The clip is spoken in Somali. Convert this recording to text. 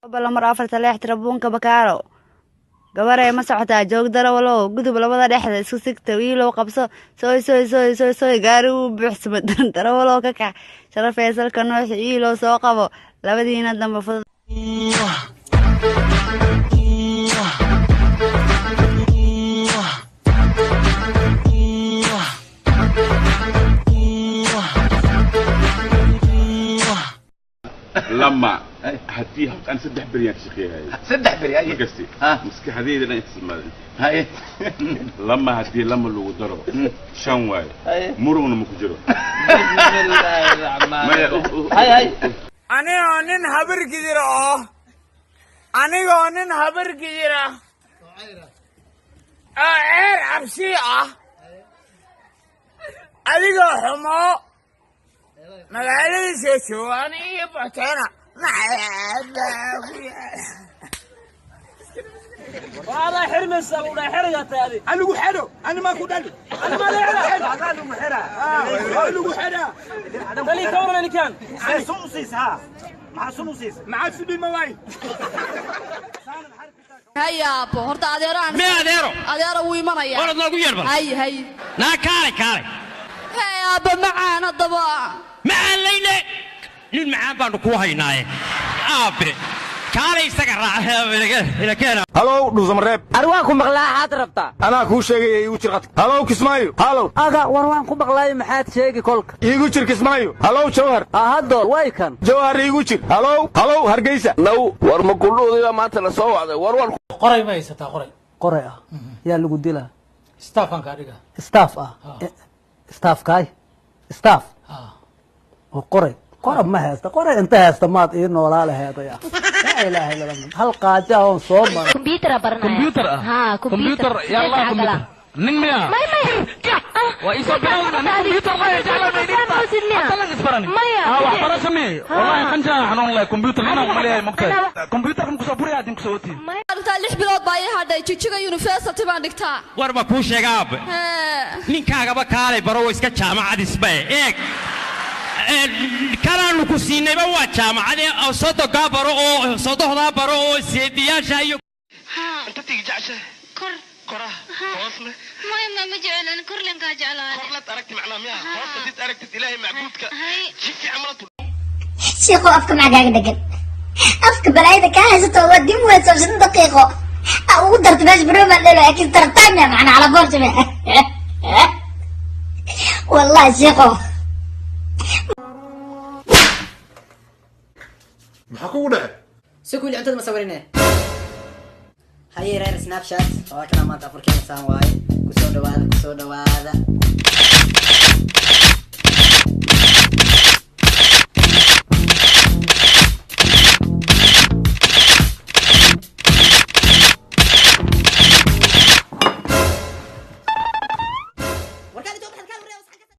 Lambar 4 Taleex Tarabuunka Bakaaro. Gabarey ma socotaa? Joog darawalow, gudub labada dhexda isku sigta, wiilow qabso, sooy sooy sooy sooy sooy, gaari wuu buuxsama, darawalow ka kac, sharafee salka nooxi, wiilow soo qabo labadiina dambe fudud. Lama haddii horta aan 3 beri aan ka shaqeeyay. 3 beri haye. Markasti Ha. maskaxdayda dhan isticmaalay. Haye. Lama haddii lama lagu daro 5 waaye. Haye. Murugna ma ku jiro. Bismillaahi raxmaani Maya, raxiim. Hay hay. Anigoo nin habar gidir oo anigoo nin habar gidira oo ceer cabsi ah, adigoo xumo magaaladiisa joogaan iyo boteena. هذا حرمس ولا حرقة هذه. Anigu xidho, ani maa ku dhali. Lagu xidhaa. تلي كورة اللي كان. Maxaa sudhi ma waay. Hay aabbo, horta adeeraan. Mee adeero? Adeero wuu imanaya. Orod noogu yeer bal. Hay hay. Naa kaalay kaalay. Hey aabbo macaan, haddaba macaan layne nin macaan baanu kuu haynaaye, aabe kaalay isaga raaca. Halow Dhuusamareeb. Ar waan ku maqlaa, xaad rabtaa? Anaa kuu sheegaya, iigu jir qadka. Halow Kismaayo, halow. Aga war waan ku maqlaayo, maxaad sheegi kolka? Iigu jir Kismaayo. Halow Jawhar. Haddo way kan. Jawhar iigu jir. Halow, halow Hargeysa. Naw war ma kudhuudiba maanta la soo wacday war war. Qoray ma haysataa qoray? Qoray ah yaa lagu dilaa? Staffan kaa dhiga. Staff ah, staffkaay staff oo qoray qorab ma haysta. Qoray inta haysta maad ii noolaa laheedaya. Laa ilaaha illa Allah, hal qaaja oon soo maray. Computer baranaya. Computer ah? Ha, computer. Computer, ya Allah, computer. Nin miya? May may. Waa isoo bilowda nin computer la jecla ma idin. Hadda isbarani. Maya. Ah, wax barasho miye? Wallahi qanjaa xanuun leh computer nina uma leeyahay mogtahay. Computer kan kusoo buriyaa adin kusoo watiin. Dhigtaa 6 bilood baa ii hadhay. Jijiga University baan dhigtaa. War ma kuu sheega aabe? Hee. Ninkaagaba kaalay baro, oo iska jaamacad isba eeg. Kanaanu ku siinayba waa jaamacadee, oo sodogaa baro oo sodohdaa baro oo seediyaasha iyo Inta tigi jeceshahay? Kor. Koraha hoosna? Maya, ma jeclaan korlenkaa jeclaan. Korlad aragti macnaa miyaa hoosta did aragtid Ilaahay macbuudka si fiican mala. Shiiqo, afka maxaa kaaga dhegan? Afka balaayada kaa haysato waa dim weyso 5 daqiiqo aa ugu darta meesha baroomaa dhelo extra time ya macnaa cala boorjame. Wallahi shiiqo. Maxaa kugu dhacay? Si kuuli cuntada ma sawirine. Haye reer Snapchat, waa kana maanta afurkeena saan waaye. Kusoo dhawaada, kusoo dhawaada.